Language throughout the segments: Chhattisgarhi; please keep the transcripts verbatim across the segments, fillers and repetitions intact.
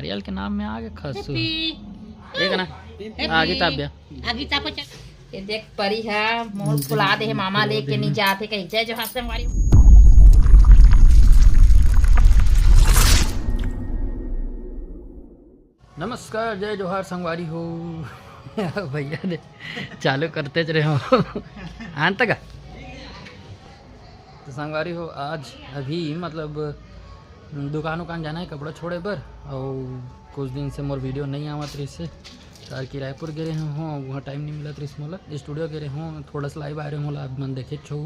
तेल के नाम में आगे खसू। एक ना आगे ताप दिया। आगे ताप। ये देख, परी ह मोर फुला दे हे, मामा लेके नहीं जाते कहीं। जय जोहार संगवारी। नमस्कार, जय जोहार संगवारी हो। भैया दे चालू करते च रहे हो। आन तक तो संगवारी हो, आज अभी मतलब दुकान उकान जाना है कपड़ा छोड़े बर, और कुछ दिन से मोर वीडियो नहीं आवत रहिस हे, काबर कि रायपुर गे रहे हो, वहाँ टाइम नहीं मिलत रहिस मोला। स्टूडियो गे रहे हो, थोड़ा सा लाइव आए रहे हो, आप मन देखे छो।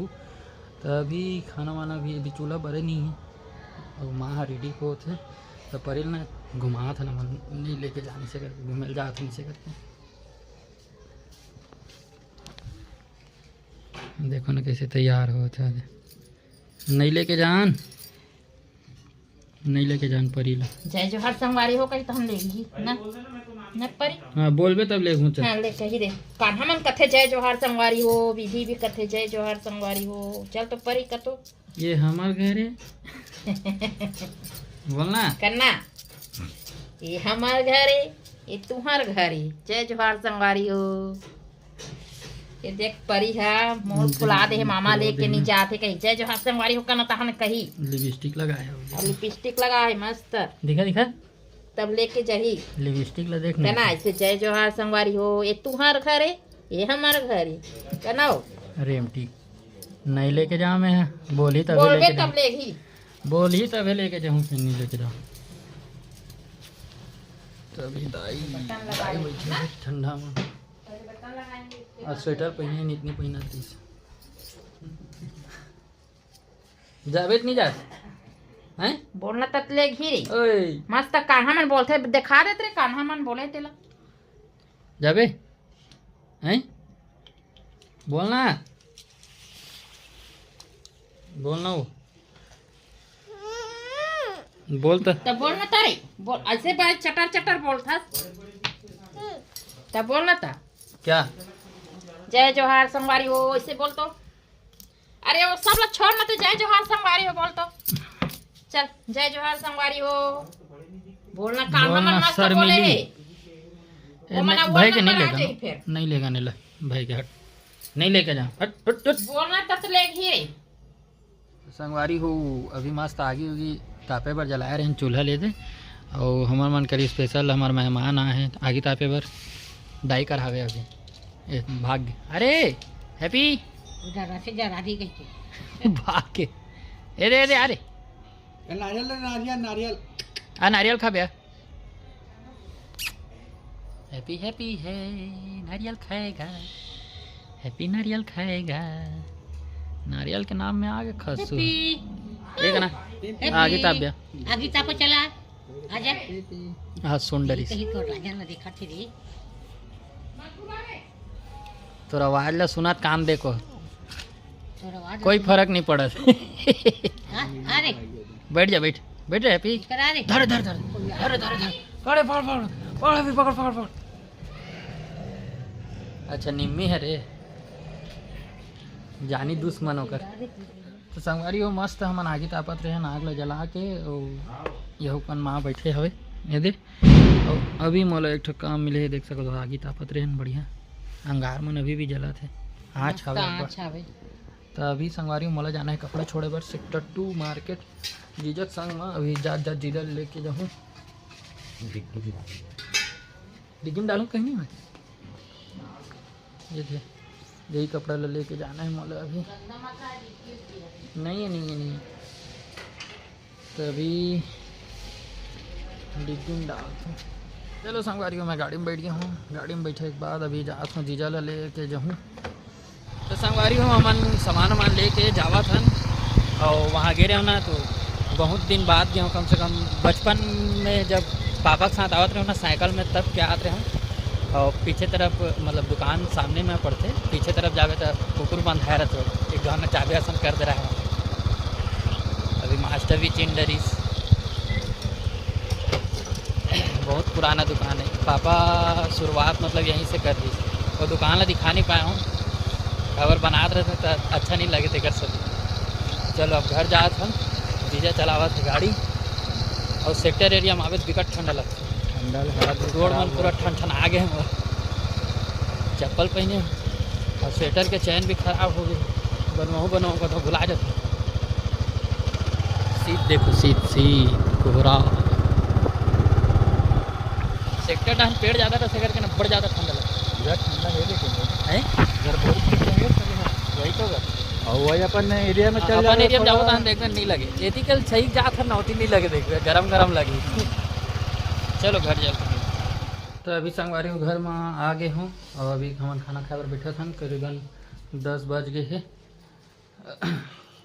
तो अभी खाना वाना भी, अभी चूल्हा बरे नहीं है, और माँ रेडी होत है, तो परेल ना घुमात है ना, मन नहीं लेके जाने से करके, घूमे जात नहीं से करके। देखो ना कैसे तैयार होत है। नहीं लेके जान, नहीं लेके जान परी ला। जय जोहार संगवारी हो कही तो हम लेगी ना, न परी। हाँ, बोलबे तब लेगहूँ चल। हाँ, ले कही दे। कान्हा मन कथे जय जोहार संगवारी हो, विधि भी कथे जय जोहार संगवारी हो। चल तो परी कतो। ये हमार घर है। बोलना। करना। ये हमार घर है, ये तुहार घर है। जय जोहार संगवारी हो। ये देख परी ह मोर फुला दे हे, मामा लेके नहीं जाते कहीं। जय जोहार संगवारी हो कना तहन कही। लिपस्टिक लगाए हो। और लिपस्टिक लगा है मस्त। दिखा, दिखा। तब लेके जाही। लिपस्टिक ला देख कना नहीं। ऐसे जय जोहार संगवारी हो, ये तुहार घर है, ये हमार घर है। कना हो? रेमटी। नहीं लेके जा मैं, बोली तभी बोलबे लेके तब जाऊँ। लेगी। बोली तभी लेके जाऊँ, फिर नहीं लेके जाऊँ। तभी दाई, बटन लगा दाई ले। बैठी है ठंडा में। आज स्वेटर पहने, नहीं इतनी पहना थी। जाबे त नहीं जास? हैं? बोलना तत ले घी रे। ओए। मस्त कान्हा मन बोलथे, देखा देत रे कान्हा मन बोले तेला। जाबे? हैं? बोलना। बोलना हो। बोल त। त बोलना तारे। बोल, ऐसे बाय चटर चटर बोलथस। त बोलना ता। क्या? जय जोहार संगवारी हो, ऐसे बोल तो। अरे वो सब लोग छोड़ ना, तो जय जोहार संगवारी हो बोल तो। चल, जय जोहार संगवारी हो। बोलना, कान्हा मन बोलना, मस्त बोले शर्मीली। हे। ए, वो मना नहीं, भाई के बोलना नहीं पर आ लेगा, जाई फिर। नहीं लेगा, नहीं ले, भाई के हट, नहीं लेके जा, हट, हट, हट। बोलना तत ले घी। संगवारी हो, अभी मस्त आगी उगी तापे बर जलाए रहेन चूल्हा ले दे, और हमर मन कर स्पेशल हमर मेहमान आए हैं आगी तापे बर, दाई कर हवे अभी। ए, भाग गे। अरे, हैप्पी। जरा से जरा दी कह के। भाग के। ए दे, ए दे, अरे। ए, नारियल ले, नारियल, नारियल। आ, नारियल खा बे। हैप्पी, हैप्पी है, नारियल खाएगा। हैप्पी नारियल खाएगा। नारियल के नाम में आगे खसू। हैप्पी। एक ना। हैप्पी। आगी ताप दिया। आगी तापो चला। आजा। हाँ, सुन डरिस। कहीं तो राजा ना देखा थे रे। तोर आवाज ला सुनात कान देखो। तोर आवाज कोई ला फर्क नहीं पड़त। हाँ, अरे। बैठ जा, बैठ। बैठ जा, हैप्पी। इधर आ रे। धर, धर, धर। अरे, धर, धर। अरे, पकड़, पकड़। पकड़, हैप्पी, पकड़, पकड़, पकड़। अच्छा, निम्मी है रे। जानी दुश्मन ओकर। तो संगवारी हो, मस्त हमन आगी तापत रहेन, आग ला जला के, अउ यहू कन माँ बैठे हवे, ये दे। अउ अभी मोला एक ठो काम मिले हे, देख सकत हो, आगी तापत रहेन, बढ़िया। अंगार मन अभी भी जलत हे, आँच मस्त हवे आँच अब्बड़। हवे। त अभी संगवारी हो, मोला जाना हे कपड़ा छोड़े बर, सेक्टर टू मार्केट, जीजा के संग म। अभी जात जात जीजा ल लेके जाहूँ। डिग्गी में डालूँ कहीं नहीं मैं। ये दे, यही कपड़ा ला लेके जाना है मोला अभी। नहीं है, नहीं है, नहीं है। तो अभी डिग्गी में डालत हूँ। चलो संगवारी हो, मैं गाड़ी में बैठ गया हूँ। गाड़ी में बैठे के बाद अभी जात हूँ, जीजा ला लेके जाहूँ। तो संगवारी हो, हमन सामान वामान लेके जावत हन और वहाँ गे रहेन ना, तो बहुत दिन बाद गे हों, कम से कम बचपन में जब पापा के साथ आवत रहेन ना साइकिल में, तब के आत रहेन। और पीछे तरफ, मतलब, दुकान सामने में पड़थे, पीछे तरफ जाबे तो कुकुर बंधाए रहथे, एक घर में चाबी असन कर दे रहा है। अभी मास्टर भी चिन डरिस। बहुत पुराना दुकान है। पापा शुरुआत, मतलब, यहीं से कर दिस। वो दुकान ला दिखा नहीं पाए हूँ, काबर बनात रहते तो अच्छा नहीं लगे तेकर सब। चलो, अब घर जात हन, जीजा चलावत हे गाड़ी। अउ सेक्टर एरिया में आबे त बिकट ठंडा लगथे। ठंडा ले हालत भी गोड़ खराब मन पूरा हो। ठनठना गे हे मोर। चप्पल पहिने हंव अउ स्वेटर के चैन भी खराब हो गे। बनवाहूं बनवाहूं कथंव भुला जाथे। शीत देखो, शीत, शीत, कोहरा। सेक्टर डहन पेड़ जादा रहिथे करके ना, बड़ जादा ठंडा लगथे। इधर ठंडा हे लेकिन। हैं? इधर बहुत ठंडा हे, पर हाँ, वही तो बात। अउ वही अपन एरिया में हाँ, चल अपन जाबे एरिया में जाबो थोड़ा। तहन देखबे नइ लगे। एती कल सही जात हन ना, ओती नइ लगे, देखबे गरम गरम लगे। चलो घर जाओ। तो अभी संगवारी हो घर में आ गे हों अउ अभी हमन खाना खाए बर बैठत हन, करीबन दस बज गे हे।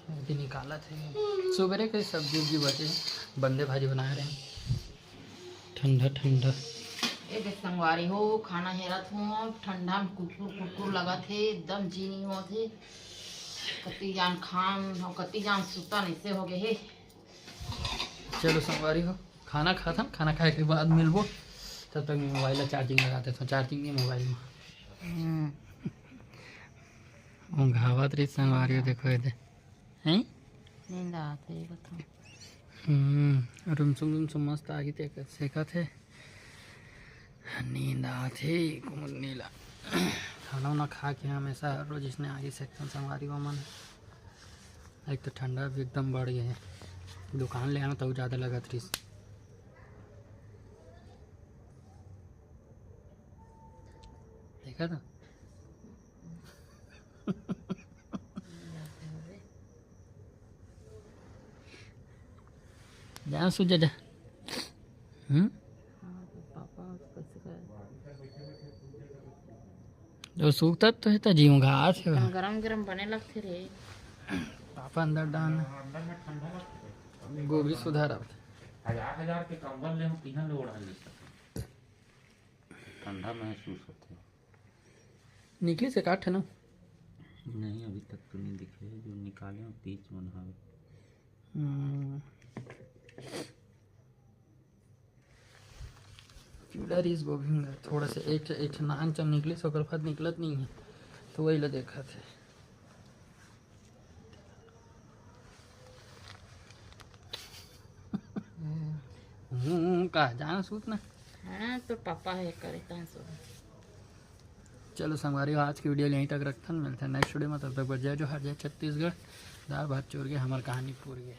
अभी निकालत हे। सुबेरे के सब्जी उब्जी बचे हे, बंदे भाजी बनाए रहेन। ठंडा ठंडा। ए देख संगवारी हो, खाना हेरत हों, ठंडा में कुरकुर कुरकुर लगत हे, एकदम जी नइ होत हे। कति जान खान अउ कति जान सुतन, अइसे हो गे हे। चलो संगवारी हो, खाना खाथन, खाना खाए के बाद मिलबो। तब तक मैं मोबाइल ला चार्जिंग लगा देथंव, चार्जिंग नइ हे मोबाइल में। हम्म। ऊंघावत रहिस संगवारी हो, देखो एदे। हैं? नींद आत हे, बताओ। हम्म, रुमसुम रुमसुम मस्त आगी ते सेकत हे। नींद आत हे, कुमुदनी ला। खाना उना खा के हमेशा रोज इसने आगी सेकथन संगवारी हो मन। एक तो ठंडा भी एकदम बढ़ गे हे। दुकान ले आना तो जादा लगत रहिस। देखा तो? जा सूत जा, जा। हम्म? हाँ, तो पापा कैसे करे? जो सूतत तो हे, त जीव घास हे। एकदम गरम गरम बने लगथे रे। पापा अंदर डाल। गोभी सुधार आवत। हजार हजार के कंबल ले हम तिहां ले ओढ़ा ले सकते। ठंडा महसूस होथे। निकलिस हे का ठन? नहीं, अभी तक तो नहीं दिखे, जो निकाले हो तीच मन हवे। हम्म। कीड़ा रिस गोभी में थोड़ा सा एक, एक ठन नान चन निकलिस, ओकर बाद निकलत नहीं है, तो वही ला देखत है। हम्म, का जाना सूत ना। हाँ, तो पापा है करे कहाँ सो। चलो संगवारी, आज की वीडियो यहीं तक रखथन, मिलते हैं नेक्स्ट वीडियो में, तब तक बर जय जोहार, जय छत्तीसगढ़। दाल भात चोर गए, हमार कहानी पूर गए।